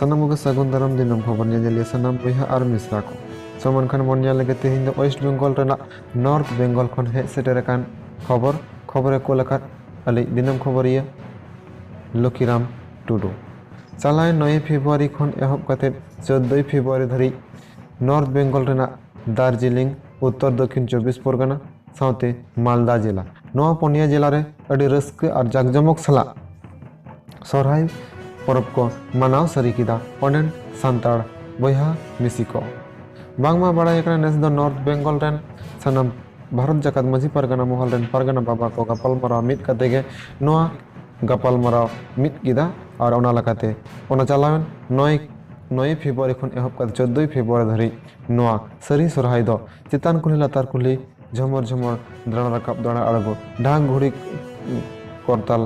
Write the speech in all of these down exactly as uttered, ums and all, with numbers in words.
ᱥᱟᱱᱟᱢ ᱠᱚᱜᱮ ᱥᱟᱹᱜᱩᱱ ᱫᱟᱨᱟᱢ ᱫᱤᱱᱟᱹᱢ ᱠᱷᱚᱵᱚᱨ ᱧᱮᱧᱮᱞᱤᱭᱟᱹ ᱥᱟᱱᱟᱢ ᱵᱚᱭᱦᱟ ᱟᱨ ᱢᱤᱥᱨᱟ ᱠᱚ᱾ ᱥᱚᱢᱟᱱ ᱠᱷᱟᱱ ᱵᱚᱱ ᱧᱮᱞ ᱞᱮᱜᱮ ᱛᱮᱦᱮᱧ ᱫᱚ ᱳᱭᱮᱥᱴ ᱵᱮᱝᱜᱚᱞ ᱨᱮᱱᱟᱜ ᱱᱚᱨᱛᱷ ᱵᱮᱝᱜᱚᱞ ᱠᱷᱚᱱ ᱦᱮᱡ ᱥᱮᱴᱮᱨ ᱟᱠᱟᱱ ᱠᱷᱚᱵᱚᱨ᱾ ᱠᱷᱚᱵᱚᱨᱮ ᱠᱩᱞ ᱟᱠᱟᱫ ᱟᱹᱞᱤᱡ ᱫᱤᱱᱟᱹᱢ ᱠᱷᱚᱵᱚᱨᱤᱭᱟᱹ ᱞᱚᱠᱤᱨᱟᱢ ᱴᱩᱰᱩ᱾ ᱪᱟᱞᱟᱣᱮᱱ ᱱᱚᱭᱮ ᱯᱷᱮᱵᱽᱨᱩᱣᱟᱨᱤ ᱠᱷᱚᱱ ᱮᱦᱚᱵ ᱠᱟᱛᱮ ᱪᱳᱫᱽᱫᱳᱭ ᱯᱷᱮᱵᱽᱨᱩᱣᱟᱨᱤ ᱫᱷᱟᱹᱨᱤᱡ ᱱᱚᱨᱛᱷ ᱵᱮᱝᱜᱚᱞ ᱨᱮᱱᱟᱜ ᱫᱟᱨᱡᱤᱞᱤᱝ, ᱩᱛᱛᱚᱨ ᱫᱚᱠᱷᱤᱱ ᱪᱚᱵᱵᱤᱥ ᱯᱚᱨᱜᱟᱱᱟ ᱥᱟᱶᱛᱮ ᱢᱟᱞᱫᱟ ᱡᱮᱞᱟ, ᱱᱚᱣᱟ ᱯᱩᱱᱭᱟ ᱡᱮᱞᱟ ᱨᱮ ᱟᱹᱰᱤ ᱨᱟᱹᱥᱠᱟᱹ ᱟᱨ ᱡᱟᱠᱡᱚᱢᱚᱠ ᱥᱟᱞᱟᱜ ᱥᱚᱨᱦᱟᱭ ᱯᱚᱨᱚᱵᱽ ᱠᱚ ᱢᱟᱱᱟᱣ ᱥᱟᱹᱨᱤ ᱠᱮᱫᱟ ᱚᱸᱰᱮᱱ ᱥᱟᱱᱛᱟᱲ ᱵᱚᱭᱦᱟ ᱢᱤᱥᱤ ᱠᱚ᱾ ᱵᱟᱝᱢᱟ ᱵᱟᱲᱟᱭ ᱟᱠᱟᱱᱟ, ᱱᱮᱥ ᱫᱚ ᱱᱚᱨᱛᱷ ᱵᱮᱝᱜᱚᱞ ᱨᱮᱱ ᱥᱟᱱᱟᱢ ᱵᱷᱟᱨᱚᱛ ᱡᱟᱠᱟᱛ ᱢᱟᱹᱡᱷᱤ ᱯᱟᱨᱜᱟᱱᱟ ᱢᱚᱦᱚᱞ ᱨᱮᱱ ᱯᱟᱨᱜᱟᱱᱟ ᱵᱟᱵᱟ ᱠᱚ ᱜᱟᱯᱟᱞ ᱢᱟᱨᱟᱣ ᱢᱤᱫ ᱠᱟᱛᱮ ᱜᱮ ᱱᱚᱣᱟ ᱜᱟᱯᱟᱞ ᱢᱟᱨᱟᱣ ᱢᱤᱫ ᱠᱮᱫᱟ᱾ ᱟᱨ ᱚᱱᱟ ᱞᱮᱠᱟᱛᱮ ᱚᱱᱟ ᱪᱟᱞᱟᱣᱮᱱ ᱱᱚᱭ ᱱᱚᱭᱮ ᱯᱷᱮᱵᱽᱨᱩᱣᱟᱨᱤ ᱠᱷᱚᱱ ᱮᱦᱚᱵ ᱠᱟᱛᱮ ᱪᱳᱫᱽᱫᱳᱭ ᱯᱷᱮᱵᱽᱨᱩᱣᱟᱨᱤ ᱫᱷᱟᱹᱨᱤᱡ ᱱᱚᱣᱟ ᱥᱟᱹᱨᱤ ᱥᱚᱨᱦᱟᱭ ᱫᱚ ᱪᱮᱛᱟᱱ ᱠᱩᱞᱦᱤ ᱞᱟᱛᱟᱨ ᱠᱩᱞᱦᱤ, ᱡᱷᱚᱢᱚᱨ ᱡᱷᱚᱢᱚᱨ, ᱫᱟᱬᱟ ᱨᱟᱠᱟᱵ ᱫᱟᱬᱟ ᱟᱬᱜᱚ, ᱰᱷᱟᱠ ᱜᱷᱩᱲᱤ ᱠᱚᱨᱛᱟᱞ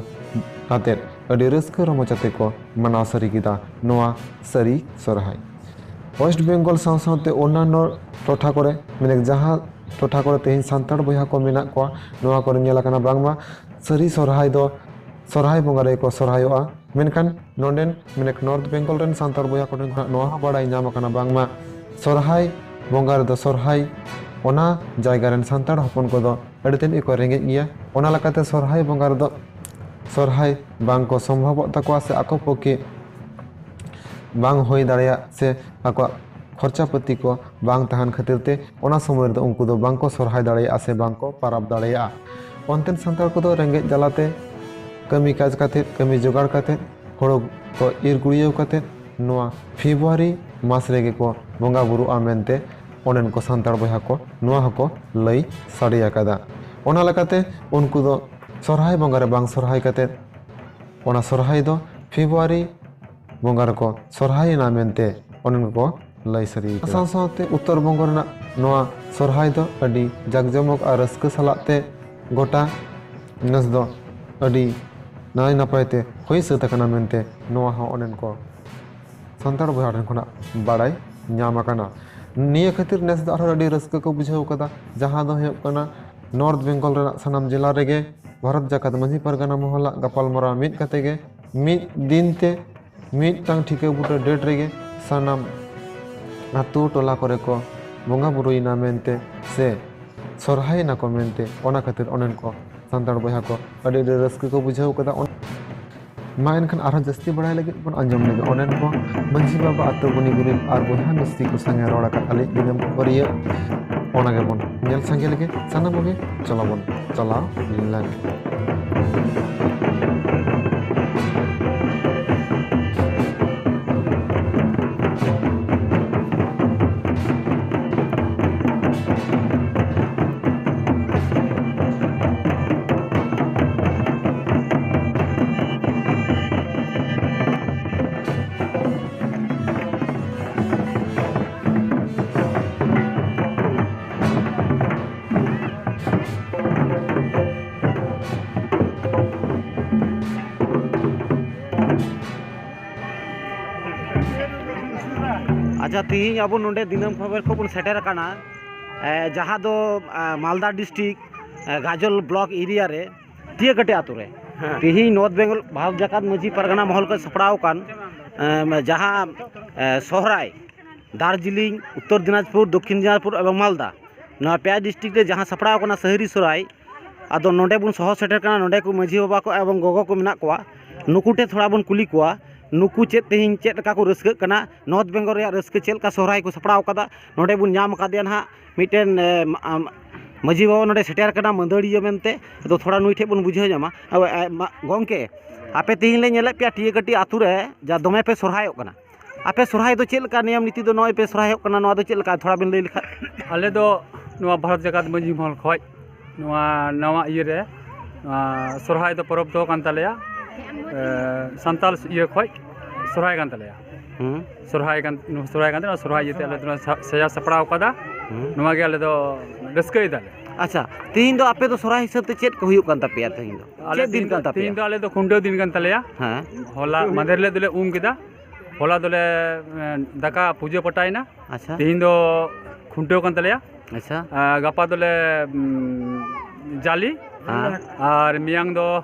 ᱟᱛᱮᱫ ᱟᱹᱰᱤ ᱨᱟᱹᱥᱠᱟᱹ ᱨᱚᱢᱚᱡᱽ ᱟᱛᱮ ᱠᱚ ᱢᱟᱱᱟᱣ ᱥᱟᱹᱨᱤ ᱠᱮᱫᱟ ᱱᱚᱣᱟ ᱥᱟᱹᱨᱤ ᱥᱚᱨᱦᱟᱭ᱾ ᱳᱭᱮᱥᱴ ᱵᱮᱝᱜᱚᱞ ᱥᱟᱶ ᱥᱟᱶᱛᱮ ᱚᱱᱱᱟᱱᱚ ᱴᱚᱴᱷᱟ ᱠᱚᱨᱮ, ᱢᱟᱱᱮ ᱡᱟᱦᱟᱸ ᱴᱚᱴᱷᱟ ᱠᱚᱨᱮ ᱛᱮᱦᱮᱧ ᱥᱟᱱᱛᱟᱲ ᱵᱚᱭᱦᱟ ᱠᱚ ᱢᱮᱱᱟᱜ ᱠᱚᱣᱟ, ᱱᱚᱣᱟ ᱠᱚᱨᱮ ᱧᱮᱞ ᱟᱠᱟᱱᱟ ᱵᱟᱝᱢᱟ ᱥᱟᱹᱨᱤ ᱥᱚᱨᱦᱟᱭ ᱫᱚ ᱥᱚᱨᱦᱟᱭ ᱵᱚᱸᱜᱟ ᱨᱮᱜᱮ ᱠᱚ ᱥᱚᱨᱦᱟᱭᱚᱜᱼᱟ᱾ ᱢᱮᱱᱠᱷᱟᱱ ᱱᱚᱰᱮᱱ, ᱢᱟᱱᱮ ᱱᱚᱨᱛᱷ ᱵᱮᱝᱜᱚᱞ ᱨᱮᱱ ᱥᱟᱱᱛᱟᱲ ᱵᱚᱭᱦᱟ ᱠᱚᱴᱷᱮᱱ ᱠᱷᱚᱱᱟᱜ ᱱᱚᱣᱟ ᱦᱚᱸ ᱵᱟᱲᱟᱭ ᱧᱟᱢ ᱟᱠᱟᱱᱟ ᱵᱟᱝᱢᱟ ᱥᱚᱨᱦᱟᱭ ᱵᱚᱸᱜᱟ ᱨᱮᱫᱚ ᱥᱚᱨᱦᱟᱭ, ᱚᱱᱟ ᱡᱟᱭᱜᱟ ᱨᱮᱱ ᱥᱟᱱᱛᱟᱲ ᱦᱚᱯᱚᱱ ᱠᱚᱫᱚ ᱟᱹᱰᱤ ᱛᱮᱫ ᱜᱮᱠᱚ ᱨᱮᱸᱜᱮᱡ ᱜᱮᱭᱟ᱾ ᱚᱱᱟ ᱞᱮᱠᱟᱛᱮ ᱥᱚᱨᱦᱟᱭ ᱵᱚᱸᱜᱟ ᱨᱮᱫᱚ ᱥᱚᱨᱦᱟᱭ ᱵᱟᱝ ᱠᱚ ᱥᱚᱢᱵᱷᱚᱵᱚᱜ ᱛᱟᱠᱚᱣᱟ ᱥᱮ ᱟᱠᱚ ᱯᱚᱠᱠᱷᱮ ᱵᱟᱝ ᱦᱩᱭ ᱫᱟᱲᱮᱭᱟᱜ ᱥᱮ ᱟᱠᱚᱣᱟᱜ ᱠᱷᱚᱨᱪᱟ ᱯᱟᱹᱛᱤ ᱠᱚ ᱵᱟᱝ ᱛᱟᱦᱮᱱ ᱠᱷᱟᱹᱛᱤᱨ ᱛᱮ ᱚᱱᱟ ᱥᱚᱢᱚᱭ ᱨᱮᱫᱚ ᱩᱱᱠᱩ ᱫᱚ ᱵᱟᱝ ᱠᱚ ᱥᱚᱨᱦᱟᱭ ᱫᱟᱲᱮᱭᱟᱜᱼᱟ ᱥᱮ ᱵᱟᱝ ᱠᱚ ᱯᱟᱨᱟᱵᱽ ᱫᱟᱲᱮᱭᱟᱜᱼᱟ᱾ ᱚᱱᱛᱮᱱ ᱥᱟᱱᱛᱟᱲ ᱠᱚᱫᱚ ᱨᱮᱸᱜᱮᱡ ᱡᱟᱞᱟᱛᱮ ᱠᱟᱹᱢᱤ ᱠᱟᱡᱽ ᱠᱟᱛᱮᱫ, ᱠᱟᱹᱢᱤ ᱡᱚᱜᱟᱲ ᱠᱟᱛᱮᱫ, ᱦᱳᱲᱳ ᱠᱚ ᱤᱨ ᱜᱩᱲᱭᱟᱹᱣ ᱠᱟᱛᱮᱫ ᱱᱚᱣᱟ ᱯᱷᱮᱵᱽᱨᱩᱣᱟᱨᱤ ᱢᱟᱥ ᱨᱮᱜᱮ ᱠᱚ ᱵᱚᱸᱜᱟ ᱵᱩᱨᱩᱜᱼᱟ ᱢᱮᱱᱛᱮ ᱚᱸᱰᱮᱱ ᱠᱚ ᱥᱟᱱᱛᱟᱲ ᱵᱚᱭᱦᱟ ᱠᱚ ᱱᱚᱣᱟ ᱦᱚᱸᱠᱚ ᱞᱟᱹᱭ ᱥᱟᱰᱮ ᱟᱠᱟᱫᱟ᱾ ᱚᱱᱟ ᱞᱮᱠᱟᱛᱮ ᱩᱱᱠᱩ ᱫᱚ ᱥᱚᱨᱦᱟᱭ ᱵᱚᱸᱜᱟ ᱨᱮ ᱵᱟᱝ ᱥᱚᱨᱦᱟᱭ ᱠᱟᱛᱮᱫ ᱚᱱᱟ ᱥᱚᱨᱦᱟᱭ ᱫᱚ ᱯᱷᱮᱵᱽᱨᱩᱣᱟᱨᱤ ᱵᱚᱸᱜᱟ ᱨᱮᱠᱚ ᱥᱚᱨᱦᱟᱭᱮᱱᱟ ᱢᱮᱱᱛᱮ ᱚᱸᱰᱮᱱ ᱠᱚᱠᱚ ᱞᱟᱹᱭ ᱥᱟᱹᱨᱤ ᱟᱠᱟᱫᱟ᱾ ᱥᱟᱶ ᱥᱟᱶᱛᱮ ᱩᱛᱛᱚᱨ ᱵᱚᱝᱜᱚ ᱨᱮᱱᱟᱜ ᱱᱚᱣᱟ ᱥᱚᱨᱦᱟᱭ ᱫᱚ ᱟᱹᱰᱤ ᱡᱟᱠᱡᱚᱢᱚᱠ ᱟᱨ ᱨᱟᱹᱥᱠᱟᱹ ᱥᱟᱞᱟᱜ ᱛᱮ ᱜᱚᱴᱟ ᱱᱮᱥ ᱫᱚ ᱟᱹᱰᱤ ᱱᱟᱭ ᱱᱟᱯᱟᱭ ᱛᱮ ᱦᱩᱭ ᱥᱟᱹᱛ ᱟᱠᱟᱱᱟ ᱢᱮᱱᱛᱮ ᱱᱚᱣᱟ ᱦᱚᱸ ᱚᱸᱰᱮᱱ ᱠᱚ ᱥᱟᱱᱛᱟᱲ ᱵᱚᱭᱦᱟ ᱴᱷᱮᱱ ᱠᱷᱚᱱᱟᱜ ᱵᱟᱲᱟᱭ ᱧᱟᱢ ᱟᱠᱟᱱᱟ᱾ ᱱᱤᱭᱟᱹ ᱠᱷᱟᱹᱛᱤᱨ ᱱᱮᱥ ᱫᱚ ᱟᱨᱦᱚᱸ ᱟᱹᱰᱤ ᱨᱟᱹᱥᱠᱟᱹ ᱠᱚ ᱵᱩᱡᱷᱟᱹᱣ ᱠᱟᱫᱟ, ᱡᱟᱦᱟᱸ ᱫᱚ ᱦᱩᱭᱩᱜ ᱠᱟᱱᱟ ᱱᱚᱨᱛᱷ ᱵᱮᱝᱜᱚᱞ ᱨᱮᱱᱟᱜ ᱥᱟᱱᱟᱢ ᱡᱮᱞᱟ ᱨᱮᱜᱮ ᱵᱷᱟᱨᱚᱛ ᱡᱟᱠᱟᱛ ᱢᱟᱹᱡᱷᱤ ᱯᱟᱨᱜᱟᱱᱟ ᱢᱚᱦᱚᱞᱟᱜ ᱜᱟᱯᱟᱞᱢᱟᱨᱟᱣ ᱢᱤᱫ ᱠᱟᱛᱮ ᱜᱮ ᱢᱤᱫ ᱫᱤᱱ ᱛᱮ ᱢᱤᱫᱴᱟᱝ ᱴᱷᱤᱠᱟᱹ ᱵᱩᱴᱟᱹ ᱰᱮᱴ ᱨᱮᱜᱮ ᱥᱟᱱᱟᱢ ᱟᱹᱛᱩ ᱴᱚᱞᱟ ᱠᱚᱨᱮ ᱠᱚ ᱵᱚᱸᱜᱟ ᱵᱩᱨᱩᱭᱮᱱᱟ ᱢᱮᱱᱛᱮ ᱥᱮ ᱥᱚᱨᱦᱟᱭᱮᱱᱟ ᱠᱚ ᱢᱮᱱᱛᱮ, ᱚᱱᱟ ᱠᱷᱟᱹᱛᱤᱨ ᱚᱸᱰᱮᱱ ᱠᱚ ᱥᱟᱱᱛᱟᱲ ᱵᱚᱭᱦᱟ ᱠᱚ ᱟᱹᱰᱤ ᱟᱹᱰᱤ ᱨᱟᱹᱥᱠᱟᱹ ᱠᱚ ᱵᱩᱡᱷᱟᱹᱣ ᱠᱟᱫᱟ᱾ ᱚᱱ- ᱢᱟ ᱮᱱᱠᱷᱟᱱ ᱟᱨᱦᱚᱸ ᱡᱟᱹᱥᱛᱤ ᱵᱟᱲᱟᱭ ᱞᱟᱹᱜᱤᱫ ᱵᱚᱱ ᱟᱸᱡᱚᱢ ᱞᱮᱜᱮ ᱚᱸᱰᱮᱱ ᱠᱚ ᱢᱟᱹᱡᱷᱤ ᱵᱟᱵᱟ, ᱟᱹᱛᱩ ᱜᱩᱱᱤ ᱜᱩᱨᱤᱵ ᱟᱨ ᱵᱚᱭᱦᱟ ᱢᱤᱥᱛᱨᱤ ᱠᱚ ᱥᱟᱸᱜᱮ ᱨᱚᱲ ᱟᱠᱟᱫ ᱟᱹᱞᱤᱧ ᱫᱤᱱᱟᱹᱢ ᱠᱷᱚᱵᱚᱨᱤᱭᱟᱹ᱾ ᱚᱱᱟ ᱜᱮᱵᱚᱱ ᱧᱮᱞ ᱥᱟᱸᱜᱮ ᱞᱮᱜᱮ ᱥᱟᱱᱟᱢ ᱠᱚᱜᱮ᱾ ᱪᱚᱞᱚ ᱵᱚᱱ ᱪᱟᱞᱟᱣ ᱞᱮᱱ᱾ ᱟᱪᱪᱷᱟ, ᱛᱤᱦᱤᱧ ᱟᱵᱚ ᱱᱚᱰᱮ ᱫᱤᱱᱟᱹᱢ ᱠᱷᱚᱵᱚᱨ ᱠᱷᱚᱱ ᱵᱚᱱ ᱥᱮᱴᱮᱨ ᱟᱠᱟᱱᱟ, ᱮ, ᱡᱟᱦᱟᱸ ᱫᱚ, ᱮ, ᱢᱟᱞᱫᱟ ᱰᱤᱥᱴᱨᱤᱠᱴ, ᱮ, ᱜᱟᱡᱚᱞ ᱵᱞᱚᱠ ᱮᱨᱤᱭᱟ ᱨᱮ ᱴᱤᱭᱟᱹᱠᱟᱹᱴᱤ ᱟᱛᱳ ᱨᱮ᱾ ᱦᱮᱸ᱾ ᱛᱤᱦᱤᱧ ᱱᱚᱨᱛᱷ ᱵᱮᱝᱜᱚᱞ ᱵᱷᱟᱨᱚᱛ ᱡᱟᱠᱟᱛ ᱢᱟᱹᱡᱷᱤ ᱯᱟᱨᱜᱟᱱᱟ ᱢᱚᱦᱚᱞ ᱠᱷᱚᱱ ᱥᱟᱯᱲᱟᱣ ᱟᱠᱟᱱ, ᱮ, ᱡᱟᱦᱟᱸ, ᱮ, ᱥᱚᱦᱨᱟᱭ ᱫᱟᱨᱡᱤᱞᱤᱝ, ᱩᱛᱛᱚᱨ ᱫᱤᱱᱟᱡᱽᱯᱩᱨ, ᱫᱚᱠᱠᱷᱤᱱ ᱫᱤᱱᱟᱡᱽᱯᱩᱨ ᱮᱵᱚᱝ ᱢᱟᱞᱫᱟ, ᱱᱚᱣᱟ ᱯᱮᱭᱟ ᱰᱤᱥᱴᱨᱤᱠᱴ ᱨᱮ ᱡᱟᱦᱟᱸ ᱥᱟᱯᱲᱟᱣ ᱟᱠᱟᱱᱟ ᱥᱟᱹᱦᱨᱤ ᱥᱚᱦᱨᱟᱭ, ᱟᱫᱚ ᱱᱚᱰᱮ ᱵᱚᱱ ᱥᱚᱦᱚᱨ ᱥᱮᱴᱮᱨ ᱠᱟᱱᱟ᱾ ᱱᱚᱰᱮ ᱠᱚ ᱢᱟᱹᱡᱷᱤ ᱵᱟᱵᱟ ᱠᱚ ᱮᱵᱚᱝ ᱜᱚᱜᱚ ᱠᱚ ᱢᱮᱱᱟᱜ ᱠᱚᱣᱟ, ᱱᱩᱠᱩ ᱴᱷᱮᱱ ᱛᱷᱚᱲᱟ ᱵᱚᱱ ᱠᱩᱞᱤ ᱠᱚᱣᱟ, ᱱᱩᱠᱩ ᱪᱮᱫ ᱛᱮᱦᱮᱧ ᱪᱮᱫ ᱞᱮᱠᱟ ᱠᱚ ᱨᱟᱹᱥᱠᱟᱹᱜ ᱠᱟᱱᱟ, ᱱᱚᱨᱛᱷ ᱵᱮᱝᱜᱚᱞ ᱨᱮᱭᱟᱜ ᱨᱟᱹᱥᱠᱟᱹ ᱪᱮᱫ ᱞᱮᱠᱟ ᱥᱚᱦᱨᱟᱭ ᱠᱚ ᱥᱟᱯᱲᱟᱣ ᱠᱟᱫᱟ᱾ ᱱᱚᱰᱮ ᱵᱚᱱ ᱧᱟᱢ ᱟᱠᱟᱫᱮᱭᱟ ᱱᱟᱦᱟᱜ ᱢᱤᱫᱴᱮᱱ, ᱮ, ᱢᱟ-, ᱟᱢ, ᱢᱟᱹᱡᱷᱤ ᱵᱟᱵᱟ ᱱᱚᱰᱮ ᱥᱮᱴᱮᱨ ᱠᱟᱱᱟ ᱢᱟᱹᱫᱟᱹᱲᱤᱭᱟᱹ ᱢᱮᱱᱛᱮ᱾ ᱟᱫᱚ ᱛᱷᱚᱲᱟ ᱱᱩᱭ ᱴᱷᱮᱱ ᱵᱚᱱ ᱵᱩᱡᱷᱟᱹᱣ ᱧᱟᱢᱟ᱾ ᱟᱵᱚ, ᱮ, ᱢᱟ-, ᱜᱚᱢᱠᱮ, ᱟᱯᱮ ᱛᱮᱦᱮᱧ ᱞᱮ ᱧᱮᱞᱮᱫ ᱯᱮᱭᱟ ᱴᱤᱭᱟᱹᱠᱟᱹᱴᱤ ᱟᱛᱳ ᱨᱮ ᱡᱟ ᱫᱚᱢᱮ ᱯᱮ ᱥᱚᱨᱦᱟᱭᱚᱜ ᱠᱟᱱᱟ᱾ ᱟᱯᱮ ᱥᱚᱨᱦᱟᱭ ᱫᱚ ᱪᱮᱫ ᱞᱮᱠᱟ ᱱᱤᱭᱚᱢ ᱱᱤᱛᱤ ᱫᱚ ᱱᱚᱜᱼᱚᱭ ᱯᱮ ᱥᱚᱨᱦᱟᱭᱚᱜ ᱠᱟᱱᱟ, ᱱᱚᱣᱟ ᱫᱚ ᱪᱮᱫ ᱞᱮᱠᱟ ᱛᱷᱚᱲᱟ ᱵᱤᱱ ᱞᱟᱹᱭ ᱞᱮᱠᱷᱟᱡ? ᱟᱞᱮ ᱫᱚ ᱱᱚᱣᱟ ᱵᱷᱟᱨᱚᱛ ᱡᱟᱠᱟᱛ ᱢᱟᱹᱡᱷᱤ ᱢᱚᱦᱚᱞ ᱠᱷᱚᱡ ᱱᱚᱣᱟ ᱱᱟᱣᱟ ᱤᱭᱟᱹ ᱨᱮ, ᱱᱚᱣᱟ ᱥᱚᱨᱦᱟᱭ ᱫᱚ ᱯᱚᱨᱚᱵᱽ ᱫᱚ ᱠᱟᱱ ᱛᱟᱞᱮᱭᱟ, ᱮ, ᱥᱟᱱᱛᱟᱞ ᱤᱭᱟᱹ ᱠᱷᱚᱡ ᱥᱚᱨᱦᱟᱭ ᱠᱟᱱ ᱛᱟᱞᱮᱭᱟ᱾ ᱦᱩᱸ᱾ ᱥᱚᱨᱦᱟᱭ ᱠᱟᱱ, ᱥᱚᱨᱦᱟᱭ ᱠᱟᱱ ᱛᱟᱞᱮᱭᱟ, ᱥᱚᱨᱦᱟᱭ ᱤᱭᱟᱹᱛᱮ ᱟᱞᱮ ᱫᱚ ᱱᱚᱣᱟ ᱥᱟ-, ᱥᱟᱡᱟᱣ ᱥᱟᱯᱲᱟᱣ ᱠᱟᱫᱟ᱾ ᱦᱩᱸ᱾ ᱱᱚᱣᱟ ᱜᱮ ᱟᱞᱮ ᱫᱚ ᱨᱟᱹᱥᱠᱟᱹᱭ ᱫᱟᱞᱮ᱾ ᱟᱪᱪᱷᱟ, ᱛᱤᱦᱤᱧ ᱫᱚ ᱟᱯᱮ ᱫᱚ ᱥᱚᱨᱦᱟᱭ ᱦᱤᱥᱟᱹᱵ ᱛᱮ ᱪᱮᱫ ᱠᱚ ᱦᱩᱭᱩᱜ ᱠᱟᱱ ᱛᱟᱯᱮᱭᱟ ᱛᱤᱦᱤᱧ ᱫᱚ? ᱟᱞᱮ ᱪᱮᱫ ᱫᱤᱱ ᱛᱤᱦᱤᱧ ᱫᱚ, ᱠᱟᱱ ᱛᱟᱯᱮᱭᱟ? ᱛᱤᱦᱤᱧ ᱫᱚ ᱟᱞᱮ ᱫᱚ ᱠᱷᱩᱱᱴᱟᱹᱣ ᱫᱤᱱ ᱠᱟᱱ ᱛᱟᱞᱮᱭᱟ᱾ ᱦᱮᱸ᱾ ᱦᱚᱞᱟ ᱢᱟᱫᱷᱮᱨ ᱦᱤᱞᱳᱜ ᱫᱚᱞᱮ ᱩᱢ ᱠᱮᱫᱟ, ᱦᱚᱞᱟ ᱫᱚᱞᱮ, ᱮ, ᱫᱟᱠᱟ ᱯᱩᱡᱟᱹ ᱯᱟᱴᱟᱭᱮᱱᱟ᱾ ᱟᱪᱪᱷᱟ᱾ ᱛᱤᱦᱤᱧ ᱫᱚ ᱠᱷᱩᱱᱴᱟᱹᱣ ᱠᱟᱱ ᱛᱟᱞᱮᱭᱟ᱾ ᱟᱪᱪᱷᱟ᱾ ᱟᱨ ᱜᱟᱯᱟ ᱫᱚᱞᱮ, ᱩᱸ, ᱡᱟᱞᱮ᱾ ᱦᱮᱸ᱾ ᱟᱨ ᱢᱮᱭᱟᱝ ᱫᱚ,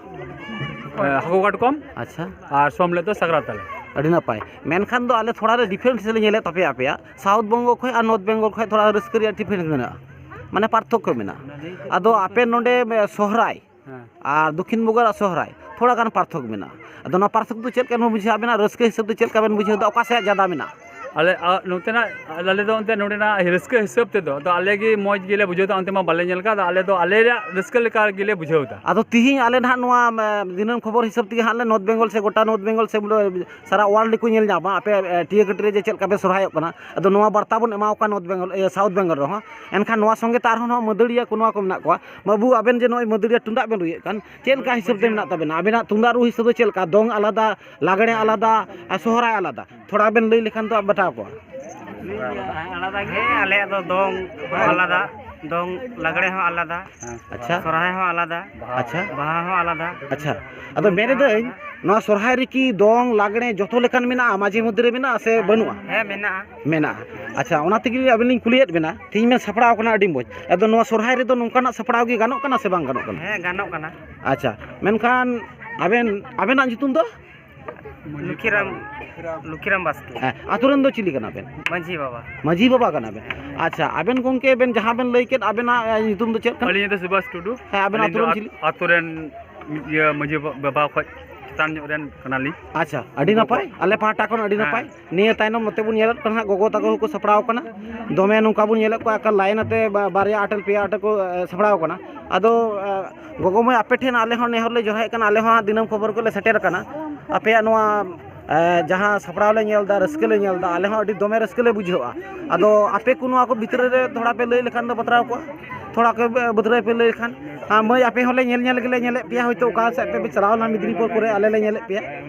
ᱮ, ᱦᱟᱹᱠᱩ ᱠᱟᱴᱠᱚᱢ᱾ ᱟᱪᱪᱷᱟ᱾ ᱟᱨ ᱥᱳᱢ ᱦᱤᱞᱳᱜ ᱫᱚ ᱥᱟᱠᱨᱟᱛ ᱛᱟᱞᱮ᱾ ᱟᱹᱰᱤ ᱱᱟᱯᱟᱭ᱾ ᱢᱮᱱᱠᱷᱟᱱ ᱫᱚ ᱟᱞᱮ ᱛᱷᱚᱲᱟ ᱨᱮ ᱰᱤᱯᱷᱟᱨᱮᱱᱥ ᱞᱮ ᱧᱮᱞᱮᱫ ᱛᱟᱯᱮᱭᱟ, ᱟᱯᱮᱭᱟᱜ ᱥᱟᱣᱩᱛᱷ ᱵᱮᱝᱜᱚᱞ ᱠᱷᱚᱱ ᱟᱨ ᱱᱚᱨᱛᱷ ᱵᱮᱝᱜᱚᱞ ᱠᱷᱚᱱ ᱛᱷᱚᱲᱟ ᱨᱟᱹᱥᱠᱟᱹ ᱨᱮᱭᱟᱜ ᱰᱤᱯᱷᱟᱨᱮᱱᱥ ᱢᱮᱱᱟᱜᱼᱟ, ᱢᱟᱱᱮ ᱯᱟᱨᱛᱷᱚᱠᱠᱚ ᱢᱮᱱᱟᱜᱼᱟ᱾ ᱟᱫᱚ ᱟᱯᱮ ᱱᱚᱰᱮ, ᱮ, ᱥᱚᱦᱨᱟᱭ ᱦᱮᱸ᱾ ᱟᱨ ᱫᱚᱠᱠᱷᱤᱱ ᱵᱮᱝᱜᱚᱞ ᱟᱨ ᱥᱚᱦᱨᱟᱭ ᱛᱷᱚᱲᱟ ᱜᱟᱱ ᱯᱟᱨᱛᱷᱚᱠ ᱢᱮᱱᱟᱜᱼᱟ᱾ ᱟᱫᱚ ᱱᱚᱣᱟ ᱯᱟᱨᱛᱷᱚᱠ ᱫᱚ ᱪᱮᱫ ᱞᱮᱠᱟ ᱵᱮᱱ ᱵᱩᱡᱷᱟᱹᱣᱟ? ᱟᱵᱮᱱᱟᱜ ᱨᱟᱹᱥᱠᱟᱹ ᱦᱤᱥᱟᱹᱵ ᱛᱮ ᱪᱮᱫ ᱞᱮᱠᱟ ᱵᱮᱱ ᱵᱩᱡᱷᱟᱹᱣ ᱮᱫᱟ? ᱚᱠᱟ ᱥᱮᱫ ᱡᱟᱫᱟ ᱢᱮᱱᱟᱜᱼᱟ? ᱟᱞᱮ, ᱟ, ᱱᱚᱛᱮᱱᱟᱜ, ᱟᱞᱮ ᱫᱚ ᱚᱱᱛᱮ ᱱᱚᱰᱮᱱᱟᱜ ᱨᱟᱹᱥᱠᱟᱹ ᱦᱤᱥᱟᱹᱵ ᱛᱮᱫᱚ, ᱟᱫᱚ ᱟᱞᱮ ᱜᱮ ᱢᱚᱡᱽ ᱜᱮᱞᱮ ᱵᱩᱡᱷᱟᱹᱣ ᱮᱫᱟ, ᱚᱱᱛᱮ ᱢᱟ ᱵᱟᱞᱮ ᱧᱮᱞ ᱟᱠᱟᱫ, ᱟᱫᱚ ᱟᱞᱮ ᱫᱚ ᱟᱞᱮᱭᱟᱜ ᱨᱟᱹᱥᱠᱟᱹ ᱞᱮᱠᱟ ᱜᱮᱞᱮ ᱵᱩᱡᱷᱟᱹᱣ ᱮᱫᱟ᱾ ᱟᱫᱚ ᱛᱤᱦᱤᱧ ᱟᱞᱮ ᱱᱟᱦᱟᱜ ᱱᱚᱣᱟ, ᱮ, ᱫᱤᱱᱟᱹᱢ ᱠᱷᱚᱵᱚᱨ ᱦᱤᱥᱟᱹᱵ ᱛᱮᱜᱮ ᱦᱟᱸᱜ ᱞᱮ ᱱᱚᱨᱛᱷ ᱵᱮᱝᱜᱚᱞ ᱥᱮ ᱜᱚᱴᱟ ᱱᱚᱨᱛᱷ ᱵᱮᱝᱜᱚᱞ ᱥᱮ ᱵᱚᱞᱮ ᱥᱟᱨᱟ ᱣᱟᱨᱞᱰ ᱠᱚ ᱧᱮᱞ ᱧᱟᱢᱟ, ᱟᱯᱮ, ᱮ, ᱴᱤᱭᱟᱹ ᱠᱟᱹᱴᱤ ᱨᱮ ᱡᱮ ᱪᱮᱫ ᱞᱮᱠᱟ ᱯᱮ ᱥᱚᱨᱦᱟᱭᱚᱜ ᱠᱟᱱᱟ᱾ ᱟᱫᱚ ᱱᱚᱣᱟ ᱵᱟᱨᱛᱟ ᱵᱚᱱ ᱮᱢᱟᱣ ᱠᱚᱣᱟ ᱱᱚᱨᱛᱷ ᱵᱮᱝᱜᱚᱞ, ᱮ, ᱥᱟᱣᱩᱛᱷ ᱵᱮᱝᱜᱚᱞ ᱨᱮᱦᱚᱸ᱾ ᱮᱱᱠᱷᱟᱱ ᱱᱚᱣᱟ ᱥᱚᱸᱜᱮ ᱛᱮ ᱟᱨᱦᱚᱸ ᱱᱚᱣᱟ ᱢᱟᱹᱫᱟᱹᱲᱤᱭᱟᱹ ᱠᱚ, ᱱᱚᱣᱟ ᱠᱚ ᱢᱮᱱᱟᱜ ᱠᱚᱣᱟ᱾ ᱵᱟᱹᱵᱩ, ᱟᱵᱮᱱ ᱡᱮ ᱱᱚᱜᱼᱚᱭ ᱢᱟᱹᱫᱟᱹᱲᱤᱭᱟᱹ ᱛᱩᱢᱫᱟᱜ ᱵᱮᱱ ᱨᱩᱭᱮᱫ ᱠᱟᱱ, ᱪᱮᱫ ᱞᱮᱠᱟ ᱦᱤᱥᱟᱹᱵ ᱛᱮ ᱢᱮᱱᱟᱜ ᱛᱟᱵᱮᱱᱟ? ᱟᱵᱮᱱᱟᱜ ᱛᱩᱢᱫᱟᱜ ᱨᱩ ᱦᱤᱥᱟᱹᱵ ᱫᱚ ᱪᱮᱫ ᱞᱮᱠᱟ? ᱫᱚᱝ ᱟᱞᱟᱫᱟ, ᱞᱟᱜᱽᱲᱮ ᱟᱞᱟᱫᱟ ᱟᱨ ᱥᱚᱦᱨᱟᱭ ᱟᱞᱟᱫᱟ, ᱛᱷᱚᱲᱟ ᱵᱮᱱ ᱞᱟᱹᱭ ᱞᱮᱠᱷᱟᱱ ᱫᱚ ᱵᱟᱛᱟᱣ ᱠᱚᱜᱼᱟ᱾ ᱦᱮᱸ, ᱟᱞᱮᱭᱟᱜ ᱫᱚ ᱫᱚᱝ ᱦᱚᱸ ᱟᱞᱟᱫᱟ, ᱫᱚᱝ ᱞᱟᱜᱽᱲᱮ ᱦᱚᱸ ᱟᱞᱟᱫᱟ, ᱟᱪᱪᱷᱟ᱾ ᱥᱚᱨᱦᱟᱭ ᱦᱚᱸ ᱟᱞᱟᱫᱟ, ᱟᱪᱪᱷᱟ᱾ ᱵᱟᱦᱟ ᱦᱚᱸ ᱟᱞᱟᱫᱟ᱾ ᱟᱪᱪᱷᱟ, ᱟᱫᱚ ᱢᱮᱱᱮᱫᱟᱹᱧ, ᱱᱚᱣᱟ ᱥᱚᱨᱦᱟᱭ ᱨᱮᱠᱤ ᱫᱚᱝ ᱞᱟᱜᱽᱲᱮ ᱡᱚᱛᱚ ᱞᱮᱠᱟᱱ ᱢᱮᱱᱟᱜᱼᱟ, ᱢᱟᱡᱷᱮ ᱢᱚᱫᱽᱫᱷᱮ ᱨᱮ ᱢᱮᱱᱟᱜᱼᱟ ᱥᱮ ᱵᱟᱹᱱᱩᱜᱼᱟ? ᱦᱮᱸ, ᱢᱮᱱᱟᱜᱼᱟ᱾ ᱢᱮᱱᱟᱜᱼᱟ᱾ ᱟᱪᱪᱷᱟ, ᱚᱱᱟ ᱛᱮᱜᱮ ᱟᱹᱵᱤᱱ ᱞᱤᱧ ᱠᱩᱞᱤᱭᱮᱫ ᱵᱮᱱᱟ, ᱛᱮᱦᱮᱧ ᱵᱮᱱ ᱥᱟᱯᱲᱟᱣ ᱠᱟᱱᱟ, ᱟᱹᱰᱤ ᱢᱚᱡᱽ᱾ ᱟᱫᱚ ᱱᱚᱣᱟ ᱥᱚᱨᱦᱟᱭ ᱨᱮᱫᱚ ᱱᱚᱝᱠᱟᱱᱟᱜ ᱥᱟᱯᱲᱟᱣ ᱜᱮ ᱜᱟᱱᱚᱜ ᱠᱟᱱᱟ ᱥᱮ ᱵᱟᱝ ᱜᱟᱱᱚᱜ ᱠᱟᱱᱟ? ᱦᱮᱸ, ᱜᱟᱱᱚᱜ ᱠᱟᱱᱟ᱾ ᱟᱪᱪᱷᱟ, ᱢᱮᱱᱠᱷᱟᱱ ᱟᱵᱮᱱ, ᱟᱵᱮᱱᱟᱜ ᱧᱩᱛᱩᱢ ᱫᱚ? ᱞᱩᱠᱷᱤᱨᱟᱢ, ᱞᱩᱠᱷᱤᱨᱟᱢ ᱵᱟᱥᱠᱮ᱾ ᱦᱮᱸ, ᱟᱛᱳ ᱨᱮᱱ ᱫᱚ ᱪᱤᱞᱤ ᱠᱟᱱᱟ ᱵᱮᱱ? ᱢᱟᱹᱡᱷᱤ ᱵᱟᱵᱟ᱾ ᱢᱟᱹᱡᱷᱤ ᱵᱟᱵᱟ ᱠᱟᱱᱟ ᱵᱮᱱ᱾ ᱟᱪᱪᱷᱟ, ᱟᱵᱮᱱ ᱜᱚᱢᱠᱮ ᱵᱮᱱ ᱡᱟᱦᱟᱸ ᱵᱮᱱ ᱞᱟᱹᱭ ᱠᱮᱫ, ᱟᱵᱮᱱᱟᱜ, ᱮ, ᱧᱩᱛᱩᱢ ᱫᱚ ᱪᱮᱫ ᱠᱟᱱᱟ? ᱟᱹᱞᱤᱧ ᱫᱚ ᱥᱩᱵᱷᱟᱥ ᱴᱩᱰᱩ᱾ ᱦᱮᱸ, ᱟᱵᱮᱱ ᱟᱹᱞᱤᱧ ᱟᱛᱳ ᱫᱚ ᱨᱮᱱ ᱟᱛ-, ᱪᱤᱞᱤ? ᱟᱛᱳ ᱨᱮᱱ ᱤᱭᱟᱹ ᱢᱟᱹᱡᱷᱤ ᱵᱟ-, ᱵᱟᱵᱟ ᱠᱷᱚᱡ ᱪᱮᱛᱟᱱ ᱧᱚᱜ ᱨᱮᱱ ᱠᱟᱱᱟᱞᱤᱧ᱾ ᱟᱪᱪᱷᱟ, ᱟᱹᱰᱤ ᱱᱟᱯᱟᱭ, ᱟᱞᱮ ᱯᱟᱦᱴᱟ ᱠᱷᱚᱱ ᱟᱹᱰᱤ ᱦᱮᱸ᱾ ᱱᱟᱯᱟᱭ᱾ ᱱᱤᱭᱟᱹ ᱛᱟᱭᱱᱚᱢ ᱱᱚᱛᱮ ᱵᱚᱱ ᱧᱮᱞᱮᱫ ᱠᱟᱱᱟ ᱦᱟᱸᱜ, ᱜᱚᱜᱚ ᱛᱟᱠᱚ ᱦᱚᱸᱠᱚ ᱥᱟᱯᱲᱟᱣ ᱠᱟᱱᱟ᱾ ᱫᱚᱢᱮ ᱱᱚᱝᱠᱟ ᱵᱚᱱ ᱧᱮᱞᱮᱫ ᱠᱚᱣᱟ, ᱮᱠᱟᱞ ᱞᱟᱭᱤᱱ ᱟᱛᱮ ᱵᱟ-, ᱵᱟᱨᱭᱟ ᱟᱴᱮᱞ ᱯᱮᱭᱟ ᱟᱴᱮᱞ ᱠᱚ, ᱮ, ᱥᱟᱯᱲᱟᱣ ᱠᱟᱱᱟ᱾ ᱟᱫᱚ, ᱮ, ᱜᱚᱜᱚ ᱢᱟᱹᱭ, ᱟᱯᱮ ᱴᱷᱮᱱ ᱟᱞᱮ ᱦᱚᱸ ᱱᱮᱦᱚᱨ ᱞᱮ ᱡᱚᱦᱟᱭᱮᱫ ᱠᱟᱱᱟ, ᱟᱞᱮ ᱦᱚᱸ ᱦᱟᱸᱜ ᱫᱤᱱᱟᱹᱢ ᱠᱷᱚᱵᱚᱨ ᱠᱚᱞᱮ ᱥᱮᱴᱮᱨ ᱟᱠᱟᱱᱟ᱾ ᱟᱯᱮᱭᱟᱜ ᱱᱚᱣᱟ, ᱮ, ᱡᱟᱦᱟᱸ ᱥᱟᱯᱲᱟᱣ ᱞᱮ ᱧᱮᱞ ᱮᱫᱟ, ᱨᱟᱹᱥᱠᱟᱹ ᱞᱮ ᱧᱮᱞ ᱮᱫᱟ, ᱟᱞᱮ ᱦᱚᱸ ᱟᱹᱰᱤ ᱫᱚᱢᱮ ᱨᱟᱹᱥᱠᱟᱹ ᱞᱮ ᱵᱩᱡᱷᱟᱹᱣᱟ᱾ ᱟᱫᱚ ᱟᱯᱮ ᱠᱚ ᱱᱚᱣᱟ ᱠᱚ ᱵᱷᱤᱛᱨᱤ ᱨᱮ ᱛᱷᱚᱲᱟ ᱯᱮ ᱞᱟᱹᱭ ᱞᱮᱠᱷᱟᱱ ᱫᱚ ᱵᱟᱛᱨᱟᱣ ᱠᱚᱜᱼᱟ, ᱛᱷᱚᱲᱟ ᱠᱚ ᱵᱟᱛᱨᱟᱣ ᱯᱮ ᱞᱟᱹᱭ ᱞᱮᱠᱷᱟᱱ᱾ ᱦᱮᱸ, ᱢᱟᱹᱭ, ᱟᱯᱮ ᱦᱚᱸᱞᱮ ᱧᱮᱞ ᱧᱮᱞ ᱜᱮᱞᱮ ᱧᱮᱞᱮᱫ ᱯᱮᱭᱟ, ᱦᱚᱭᱛᱳ ᱚᱠᱟ ᱥᱮᱫ ᱯᱮ ᱪᱟᱞᱟᱣ ᱞᱮᱱᱟ, ᱢᱮᱫᱽᱱᱤᱯᱩᱨ ᱠᱚᱨᱮ ᱟᱞᱮ ᱞᱮ ᱧᱮᱞᱮᱫ ᱯᱮᱭᱟ,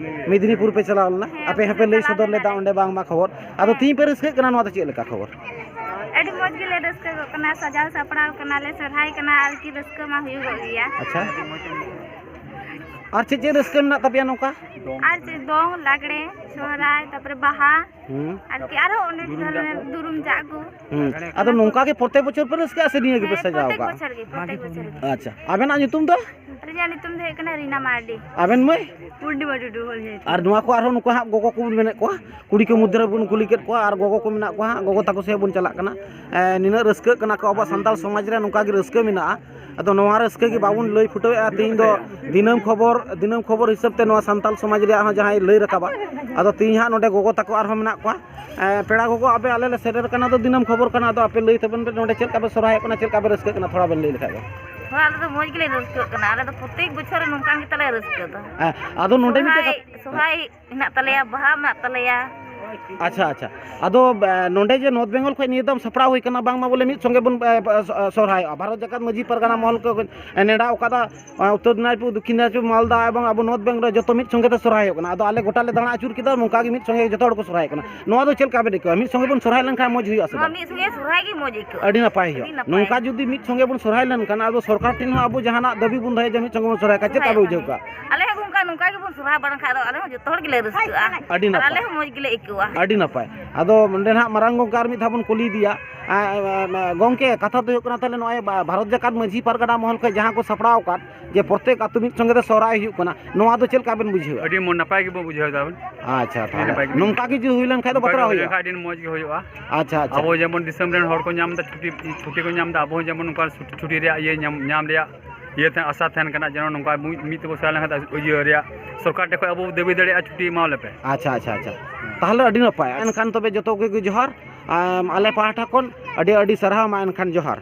ᱢᱮᱫᱽᱱᱤᱯᱩᱨ ᱯᱮ ᱪᱟᱞᱟᱣ ᱞᱮᱱᱟ, ᱦᱮᱸ, ᱟᱯᱮ ᱦᱚᱸᱯᱮ ᱞᱟᱹᱭ ᱪᱟᱞᱟᱣ ᱥᱚᱫᱚᱨ ᱞᱮᱫᱟ ᱞᱮᱱᱟᱞᱮ᱾ ᱚᱸᱰᱮ ᱵᱟᱝᱢᱟ ᱠᱷᱚᱵᱚᱨ᱾ ᱟᱫᱚ ᱦᱮᱸ᱾ ᱛᱤᱦᱤᱧ ᱯᱮ ᱨᱟᱹᱥᱠᱟᱹᱜ ᱠᱟᱱᱟ, ᱱᱚᱣᱟ ᱫᱚ ᱪᱮᱫ ᱞᱮᱠᱟ ᱠᱷᱚᱵᱚᱨ? ᱟᱹᱰᱤ ᱢᱚᱡᱽ ᱜᱮᱞᱮ ᱨᱟᱹᱥᱠᱟᱹᱜᱚᱜ ᱠᱟᱱᱟ, ᱥᱟᱡᱟᱣ ᱥᱟᱯᱲᱟᱣ ᱠᱟᱱᱟᱞᱮ, ᱥᱚᱨᱦᱟᱭ ᱠᱟᱱᱟ, ᱟᱨᱠᱤ ᱨᱟᱹᱥᱠᱟᱹ ᱢᱟ ᱦᱩᱭᱩᱜᱚᱜ ᱜᱮᱭᱟ᱾ ᱟᱪᱪᱷᱟ, ᱟᱨ ᱪᱮᱫ ᱪᱮᱫ ᱨᱟᱹᱥᱠᱟᱹ ᱢᱮᱱᱟᱜ ᱛᱟᱯᱮᱭᱟ ᱱᱚᱝᱠᱟ? ᱟᱨ ᱪᱮᱫ, ᱫᱚᱝ, ᱞᱟᱜᱽᱲᱮ, ᱥᱚᱦᱨᱟᱭ, ᱛᱟᱯᱚᱨᱮ ᱵᱟᱦᱟ, ᱦᱩᱸ᱾ ᱟᱨᱠᱤ ᱟᱨᱦᱚᱸ ᱚᱱᱮᱠ ᱫᱷᱚᱨᱚᱱᱮᱨ ᱫᱩᱨᱩᱢ ᱡᱟᱜ ᱠᱚ᱾ ᱦᱩᱸ᱾ ᱟᱫᱚ ᱱᱚᱝᱠᱟ ᱜᱮ ᱯᱨᱚᱛᱮᱠ ᱵᱚᱪᱷᱚᱨ ᱯᱮ ᱨᱟᱹᱥᱠᱟᱹᱜᱼᱟ ᱥᱮ ᱱᱤᱭᱟᱹ ᱜᱮᱯᱮ ᱦᱮᱸ, ᱥᱟᱡᱟᱣ ᱯᱨᱚᱛᱮᱠ ᱠᱟᱜᱼᱟ? ᱵᱚᱪᱷᱚᱨ ᱜᱮ, ᱯᱨᱚᱛᱮᱠ ᱵᱚᱪᱷᱚᱨ ᱜᱮ᱾ ᱟᱪᱪᱷᱟ, ᱟᱵᱮᱱᱟᱜ ᱧᱩᱛᱩᱢ ᱫᱚ? ᱟᱹᱞᱤᱧᱟᱜ ᱧᱩᱛᱩᱢ ᱫᱚ ᱦᱩᱭᱩᱜ ᱠᱟᱱᱟ ᱨᱤᱱᱟ ᱢᱟᱨᱰᱤ᱾ ᱟᱵᱮᱱ ᱢᱟᱹᱭ? ᱯᱩᱨᱱᱤᱢᱟ ᱴᱩᱰᱩ ᱦᱚᱞ ᱧᱩᱛᱩᱢ᱾ ᱟᱨ ᱱᱚᱣᱟ ᱠᱚ ᱟᱨᱦᱚᱸ ᱱᱩᱠᱩ ᱦᱟᱸᱜ ᱜᱚᱜᱚ ᱠᱚᱵᱚᱱ ᱢᱮᱱᱮᱫ ᱠᱚᱣᱟ, ᱠᱩᱲᱤ ᱠᱚ ᱢᱚᱫᱽᱫᱷᱮ ᱨᱮᱵᱚᱱ ᱠᱩᱞᱤ ᱠᱮᱫ ᱠᱚᱣᱟ, ᱟᱨ ᱜᱚᱜᱚ ᱠᱚ ᱢᱮᱱᱟᱜ ᱠᱚᱣᱟ ᱦᱟᱸᱜ, ᱜᱚᱜᱚ ᱛᱟᱠᱚ ᱥᱮᱫ ᱵᱚᱱ ᱪᱟᱞᱟᱜ ᱠᱟᱱᱟ᱾ ᱮ, ᱱᱤᱱᱟᱹᱜ ᱨᱟᱹᱥᱠᱟᱹᱜ ᱠᱟᱱᱟ ᱠᱚ, ᱟᱵᱚᱣᱟᱜ ᱥᱟᱱᱛᱟᱲ ᱥᱚᱢᱟᱡᱽ ᱨᱮ ᱱᱚᱝᱠᱟ ᱜᱮ ᱨᱟᱹᱥᱠᱟᱹ ᱢᱮᱱᱟᱜᱼᱟ᱾ ᱟᱫᱚ ᱱᱚᱣᱟ ᱨᱟᱹᱥᱠᱟᱹ ᱜᱮ ᱵᱟᱵᱚᱱ ᱞᱟᱹᱭ ᱯᱷᱩᱴᱟᱹᱣᱮᱫᱼᱟ᱾ ᱛᱮᱦᱮᱧ ᱫᱚ ᱫᱤᱱᱟᱹᱢ ᱠᱷᱚᱵᱚᱨ, ᱫᱤᱱᱟᱹᱢ ᱠᱷᱚᱵᱚᱨ ᱦᱤᱥᱟᱹᱵ ᱛᱮ ᱱᱚᱣᱟ ᱥᱟᱱᱛᱟᱲ ᱥᱚᱢᱟᱡᱽ ᱨᱮᱭᱟᱜ ᱦᱚᱸ ᱡᱟᱦᱟᱸᱭ ᱞᱟᱹᱭ ᱨᱟᱠᱟᱵᱟ, ᱟᱫᱚ ᱛᱮᱦᱮᱧ ᱦᱟᱸᱜ ᱱᱚᱰᱮ ᱜᱚᱜᱚ ᱛᱟᱠᱚ ᱟᱨᱦᱚᱸ ᱢᱮᱱᱟᱜ ᱠᱚᱣᱟ᱾ ᱮ, ᱯᱮᱲᱟ ᱜᱚᱜᱚ, ᱟᱯᱮ ᱟᱞᱮ ᱞᱮ ᱥᱮᱴᱮᱨ ᱠᱟᱱᱟ, ᱟᱫᱚ ᱫᱤᱱᱟᱹᱢ ᱠᱷᱚᱵᱚᱨ ᱠᱟᱱᱟ, ᱟᱫᱚ ᱟᱯᱮ ᱞᱟᱹᱭ ᱛᱟᱵᱚᱱ ᱯᱮ, ᱱᱚᱰᱮ ᱪᱮᱫ ᱞᱮᱠᱟ ᱯᱮ ᱥᱚᱨᱦᱟᱭᱚᱜ ᱠᱟᱱᱟ, ᱪᱮᱫ ᱞᱮᱠᱟ ᱯᱮ ᱨᱟᱹᱥᱠᱟᱹᱜ ᱠᱟᱱᱟ, ᱛᱷᱚᱲᱟ ᱵᱮᱱ ᱞᱟᱹᱭ ᱞᱮᱠᱷᱟᱡ ᱫᱚ᱾ ᱦᱳᱭ, ᱟᱞᱮ ᱫᱚ ᱢᱚᱡᱽ ᱜᱮᱞᱮ ᱨᱟᱹᱥᱠᱟᱹᱜ ᱠᱟᱱᱟ, ᱟᱞᱮ ᱫᱚ ᱯᱨᱚᱛᱮᱠ ᱵᱚᱪᱷᱚᱨ ᱱᱚᱝᱠᱟᱱ ᱜᱮᱛᱟᱞᱮ ᱨᱟᱹᱥᱠᱟᱹ ᱫᱚ᱾ ᱦᱮᱸ, ᱟᱫᱚ ᱱᱚᱰᱮ ᱢᱤᱫᱴᱮᱡ ᱥᱚᱨᱦᱟᱭ, ᱠᱟᱛᱷᱟ ᱥᱚᱨᱦᱟᱭ ᱦᱮᱱᱟᱜ ᱛᱟᱞᱮᱭᱟ, ᱵᱟᱦᱟ ᱢᱮᱱᱟᱜ ᱛᱟᱞᱮᱭᱟ᱾ ᱟᱪᱪᱷᱟ, ᱟᱪᱪᱷᱟ᱾ ᱟᱫᱚ, ᱮ, ᱱᱚᱰᱮ ᱡᱮ ᱱᱚᱨᱛᱷ ᱵᱮᱝᱜᱚᱞ ᱠᱷᱚᱱ ᱱᱤᱭᱟᱹ ᱫᱚᱢ ᱥᱟᱯᱲᱟᱣ ᱦᱩᱭ ᱠᱟᱱᱟ, ᱵᱟᱝᱢᱟ ᱵᱚᱞᱮ ᱢᱤᱫ ᱥᱚᱸᱜᱮ ᱵᱚᱱ, ᱮ, ᱮ, ᱥᱚᱨᱦᱟᱭᱚᱜᱼᱟ, ᱵᱷᱟᱨᱚᱛ ᱡᱟᱠᱟᱛ ᱢᱟᱹᱡᱷᱤ ᱯᱟᱨᱜᱟᱱᱟ ᱢᱚᱦᱚᱞ ᱠᱚ ᱱᱮᱰᱟᱣ ᱠᱟᱫᱟ, ᱮ, ᱩᱛᱛᱚᱨ ᱫᱤᱱᱟᱡᱽᱯᱩᱨ, ᱫᱚᱠᱠᱷᱤᱱ ᱫᱤᱱᱟᱡᱽᱯᱩᱨ, ᱢᱟᱞᱫᱟ ᱮᱵᱚᱝ ᱟᱵᱚ ᱱᱚᱨᱛᱷ ᱵᱮᱝᱜᱚᱞ ᱨᱮ ᱡᱚᱛᱚ ᱢᱤᱫ ᱥᱚᱸᱜᱮ ᱛᱮ ᱥᱚᱨᱦᱟᱭᱚᱜ ᱠᱟᱱᱟ᱾ ᱟᱫᱚ ᱟᱞᱮ ᱜᱚᱴᱟ ᱞᱮ ᱫᱟᱬᱟ ᱟᱹᱪᱩᱨ ᱠᱮᱫᱟ, ᱱᱚᱝᱠᱟ ᱜᱮ ᱢᱤᱫ ᱥᱚᱸᱜᱮ ᱡᱚᱛᱚ ᱦᱚᱲ ᱠᱚ ᱥᱚᱨᱦᱟᱭᱚᱜ ᱠᱟᱱᱟ᱾ ᱱᱚᱣᱟ ᱫᱚ ᱪᱮᱫ ᱞᱮᱠᱟ ᱵᱮᱱ ᱟᱹᱭᱠᱟᱹᱣᱟ? ᱢᱤᱫ ᱥᱚᱸᱜᱮ ᱵᱚᱱ ᱥᱚᱨᱦᱟᱭ ᱞᱮᱱᱠᱷᱟᱱ ᱢᱚᱡᱽ ᱦᱩᱭᱩᱜᱼᱟ ᱥᱮ ᱱᱚᱣᱟ ᱵᱟᱝ? ᱢᱤᱫ ᱥᱚᱸᱜᱮ ᱥᱚᱨᱦᱟᱭ ᱜᱮ ᱢᱚᱡᱽ ᱟᱹᱭᱠᱟᱹᱜᱼᱟ᱾ ᱟᱹᱰᱤ ᱱᱟᱯᱟᱭ ᱦᱩᱭᱩᱜᱼᱟ᱾ ᱟᱹᱰᱤ ᱱᱟᱯᱟᱭ᱾ ᱱᱚᱝᱠᱟ ᱡᱩᱫᱤ ᱢᱤᱫ ᱥᱚᱸᱜᱮ ᱵᱚᱱ ᱥᱚᱨᱦᱟᱭ ᱞᱮᱱᱠᱷᱟᱱ, ᱟᱫᱚ ᱥᱚᱨᱠᱟᱨ ᱴᱷᱮᱱ ᱦᱚᱸ ᱟᱵᱚ ᱡᱟᱦᱟᱱᱟᱜ ᱫᱟᱹᱵᱤ ᱵᱚᱱ ᱫᱚᱦᱚᱭᱟ ᱡᱮ ᱢᱤᱫ ᱥᱚᱸᱜᱮ ᱵᱚᱱ ᱥᱚᱨᱦᱟᱭ ᱠᱷᱟᱱ, ᱪᱮᱫ ᱞᱮᱠᱟ ᱵᱮᱱ ᱥᱚᱨᱦᱟᱭᱚᱜ ᱵᱩᱡᱷᱟᱹᱣ ᱠᱟᱱᱟ᱾ ᱠᱟᱜᱼᱟ? ᱟᱞᱮ ᱦᱚᱸ ᱚᱱᱠᱟ, ᱱᱚᱝᱠᱟ ᱜᱮᱵᱚᱱ ᱥᱚᱨᱦᱟᱭ ᱵᱟᱲᱟ ᱠᱷᱟᱡ ᱫᱚ ᱟᱞᱮ ᱦᱚᱸ ᱡᱚᱛᱚ ᱦᱚᱲ ᱜᱮᱞᱮ ᱨᱟᱹᱥᱠᱟᱹᱜᱼᱟ᱾ ᱟᱹᱰᱤ ᱟᱨ ᱱᱟᱯᱟᱭ᱾ ᱟᱞᱮ ᱦᱚᱸ ᱢᱚᱡᱽ ᱜᱮᱞᱮ ᱟᱹᱭᱠᱟᱹᱣᱟ᱾ ᱟᱹᱰᱤ ᱱᱟᱯᱟᱭ᱾ ᱟᱫᱚ ᱱᱚᱰᱮ ᱱᱟᱦᱟᱜ ᱢᱟᱨᱟᱝ ᱜᱚᱢᱠᱮ ᱟᱨ ᱢᱤᱫ ᱫᱷᱟᱣ ᱵᱚᱱ ᱠᱩᱞᱤ ᱤᱫᱤᱭᱟ᱾ ᱟ, ᱟ, ᱜᱚᱢᱠᱮ, ᱠᱟᱛᱷᱟ ᱫᱚ ᱦᱩᱭᱩᱜ ᱠᱟᱱᱟ, ᱛᱟᱦᱚᱞᱮ ᱱᱚᱜᱼᱚᱭ ᱵᱟ-, ᱵᱷᱟᱨᱚᱛ ᱡᱟᱠᱟᱛ ᱢᱟᱹᱡᱷᱤ ᱯᱟᱨᱜᱟᱱᱟ ᱢᱚᱦᱚᱞ ᱠᱷᱚᱱ ᱡᱟᱦᱟᱸ ᱠᱚ ᱥᱟᱯᱲᱟᱣ ᱟᱠᱟᱫ, ᱡᱮ ᱯᱨᱚᱛᱮᱠ ᱟᱹᱛᱩ ᱢᱤᱫ ᱥᱚᱸᱜᱮ ᱛᱮ ᱥᱚᱦᱨᱟᱭ ᱦᱩᱭᱩᱜ ᱠᱟᱱᱟ, ᱱᱚᱣᱟ ᱫᱚ ᱪᱮᱫ ᱞᱮᱠᱟ ᱵᱮᱱ ᱵᱩᱡᱷᱟᱹᱣᱟ? ᱟᱹᱰᱤ ᱢᱚ-, ᱱᱟᱯᱟᱭ ᱜᱮᱵᱚᱱ ᱵᱩᱡᱷᱟᱹᱣ ᱮᱫᱟ ᱵᱚᱱ᱾ ᱟᱪᱪᱷᱟ, ᱟᱹᱰᱤ ᱛᱟᱦᱚᱞᱮ ᱱᱟᱯᱟᱭ ᱜᱮᱵᱚᱱ ᱱᱚᱝᱠᱟ ᱜᱮ ᱡᱩᱫᱤ ᱦᱩᱭ ᱞᱮᱱᱠᱷᱟᱡ ᱫᱚ ᱱᱚᱝᱠᱟ ᱜᱮ ᱵᱟᱛᱨᱟᱣ ᱦᱩᱭ ᱦᱩᱭᱩᱜᱼᱟ᱾ ᱞᱮᱱᱠᱷᱟᱱ ᱟᱹᱰᱤ ᱢᱚᱡᱽ ᱜᱮ ᱦᱩᱭᱩᱜᱼᱟ᱾ ᱟᱪᱪᱷᱟ, ᱟᱪᱪᱷᱟ᱾ ᱟᱵᱚ ᱡᱮᱢᱚᱱ ᱫᱤᱥᱚᱢ ᱨᱮᱱ ᱦᱚᱲ ᱠᱚ ᱧᱟᱢ ᱮᱫᱟ ᱪᱷᱩᱴᱤ, ᱪᱷᱩᱴᱤ ᱠᱚ ᱧᱟᱢ ᱮᱫᱟ, ᱟᱵᱚ ᱦᱚᱸ ᱡᱮᱢᱚᱱ ᱱᱚᱝᱠᱟ ᱪᱷᱩᱴᱤ, ᱪᱷᱩᱴᱤ ᱨᱮᱭᱟᱜ ᱤᱭᱟᱹ ᱧᱟᱢ, ᱧᱟᱢ ᱨᱮᱭᱟᱜ ᱤᱭᱟᱹ ᱛᱟᱦᱮᱸ, ᱟᱥᱟ ᱛᱟᱦᱮᱱ ᱠᱟᱱᱟ, ᱡᱮᱱᱚ ᱱᱚᱝᱠᱟ ᱢᱤᱫ, ᱢᱤᱫ ᱛᱮᱵᱚ ᱥᱮᱱ ᱞᱮᱱᱠᱷᱟᱱ ᱫᱚ ᱤᱭᱟᱹ ᱨᱮᱭᱟᱜ ᱥᱚᱨᱠᱟᱨ ᱴᱷᱮᱱ ᱠᱷᱚᱱ ᱟᱵᱚ ᱫᱟᱹᱵᱤ ᱫᱟᱲᱮᱭᱟᱜᱼᱟ, ᱪᱷᱩᱴᱤ ᱮᱢᱟᱣ ᱞᱮᱯᱮ᱾ ᱟᱪᱪᱷᱟ, ᱟᱪᱪᱷᱟ, ᱟᱪᱪᱷᱟ᱾ ᱛᱟᱦᱚᱞᱮ ᱟᱹᱰᱤ ᱱᱟᱯᱟᱭ᱾ ᱮᱱᱠᱷᱟᱱ ᱛᱚᱵᱮ ᱡᱚᱛᱚ ᱠᱚᱜᱮ ᱡᱚᱦᱟᱨ᱾ ᱟᱢ, ᱟᱞᱮ ᱯᱟᱦᱴᱟ ᱠᱷᱚᱱ ᱟᱹᱰᱤ ᱟᱹᱰᱤ ᱥᱟᱨᱦᱟᱣ᱾ ᱢᱟ ᱮᱱᱠᱷᱟᱱ ᱡᱚᱦᱟᱨ᱾